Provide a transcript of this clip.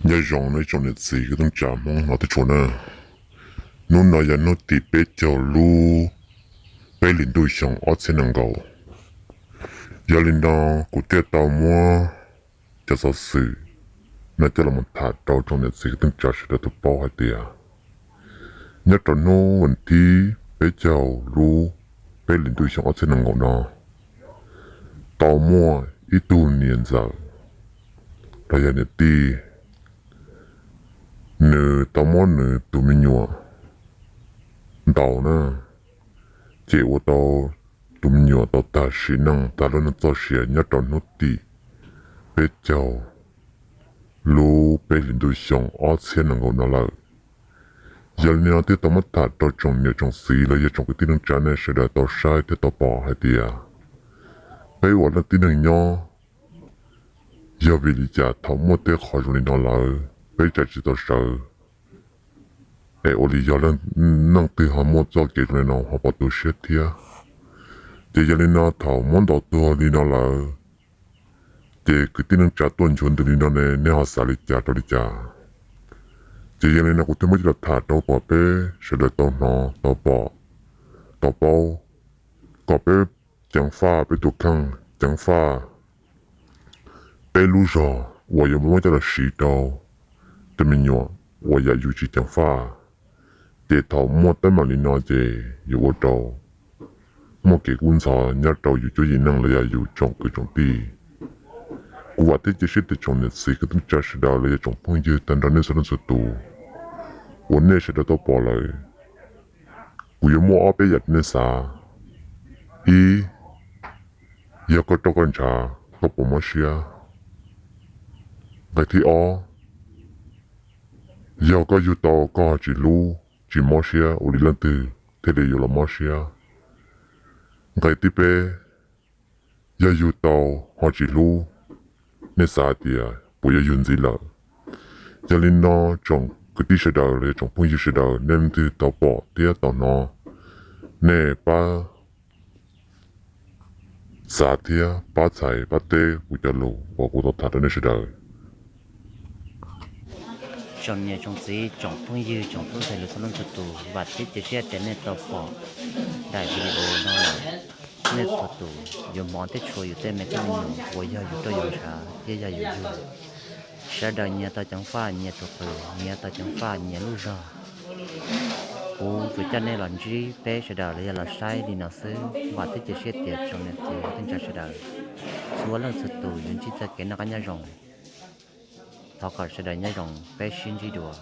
Nyob zoo nawb tsoom niam txiv kwv tij neej tsa Hmoob hmov thiab tshua na. Hnub no yog hnub tim peb caug lub peb hlis ntuj xyoo ob txhiab nees nkaum. Yog li no kuv thiaj tau muab cov xov xwm no coj los tham rau tsoom niam txiv kwv tij neej tsa sawv daws tau paub hais tias nyob rau hnub vas thib peb caug lub peb hlis ntuj xyoo ob txhiab nees nkaum no tau muaj ib tug niam ntxawm los yog niam tij, nws tau muab nws tus me nyuam ntaus na, ces ua rau tus me nyuam tau tag sim neej tag lub neej txoj sia nyob rau hnub tim peb caug lub peb hlis ntuj xyoo ob txhiab nees nkaum no lawm. Yog li no thiaj tau muab tham rau tsoom niam tsoom txiv los yog tsoom kwv tij neej tsa nej sawv daws tau saib thiab tau pom hais tias peb ua leej tib neeg nyob yog vim li cas thaum muaj tej qhov zoo li no lawm peb tsa tsis tau sawv, es ua li yog leej twg ho muaj txoj kev zoo li no ho pom tu siab thiab. Ces yog li no thaum muab ntaus tuag li no lawm, ces kwv tij neej tsa tuaj nchuav ntws li no ne nej ho xav li cas rau li cas? Ces yog li no kuv thiaj muab coj los tham rau kom peb sawv daws tau hnov tau pom tau paub, kom peb ceev faj peb tus kheej, ceev faj peb lub zog uas yuav muab coj los siv rau tus me nyuam uas yam yus tsis ceev faj. Ces thaum muaj teeb meem li no ces yuav ua rau muaj kev kub ntxhov nyob rau yus cuab yim neej los yog yus tsoom kwv tsoom tij. Kuv vam thiab cia siab tias tsoom niam txiv kwv tij neej tsa sawv daws los yog tsoom phooj ywg tag nrho nej txhua leej txhua tus uas nej sawv daws tau pom lawm, kuv yuav muaj ob peb yam rau nej xav. Ib, yog koj roj koj ntshav koj puas mob siab? Nqe thib ob, yog koj yug tau koj ho tsis hlub tsis mob siab ua li leej twg thiaj li yuav los mob siab? Nqe thib peb, yog yug tau ho tsis hlub, nej xav hais tias puas yuav yug ntxiv lawm? Yog li no tsoom kwv tij sawv daws los yog tsoom phooj ywg sawv daws nej leej twg tau pom thiab tau hnov, nej pab xav thiab pab txhais pab teb kuv cov lus uas kuv tau tham rau nej sawv daws. Tsoom niam tsoom txiv tsoom phooj ywg tsoom tub ntxhais lus txhua leej txhua tus, vam thiab cia siab tias nej tau pom daim video no lawm, nej txhua tus yuav hmov thiab tshua yus tej me tub me nyuam uas yog yus roj yus ntshav thiab yog yus yug. Sawv daws nyias tau ceev faj nyias tus qws, nyias tau ceev faj nyias lub zog. Kuv tsuas coj nej los ntsib peb sawv daws los yog los saib li no xwb, vam thiab cia siab tias tsoom niam txiv kwv tij neej tsa sawv daws txhua leej txhua tus yuav ntsib txoj kev noj qab nyob zoo. Thov kom sawv daws nyob zoo, peb sib ntsib dua.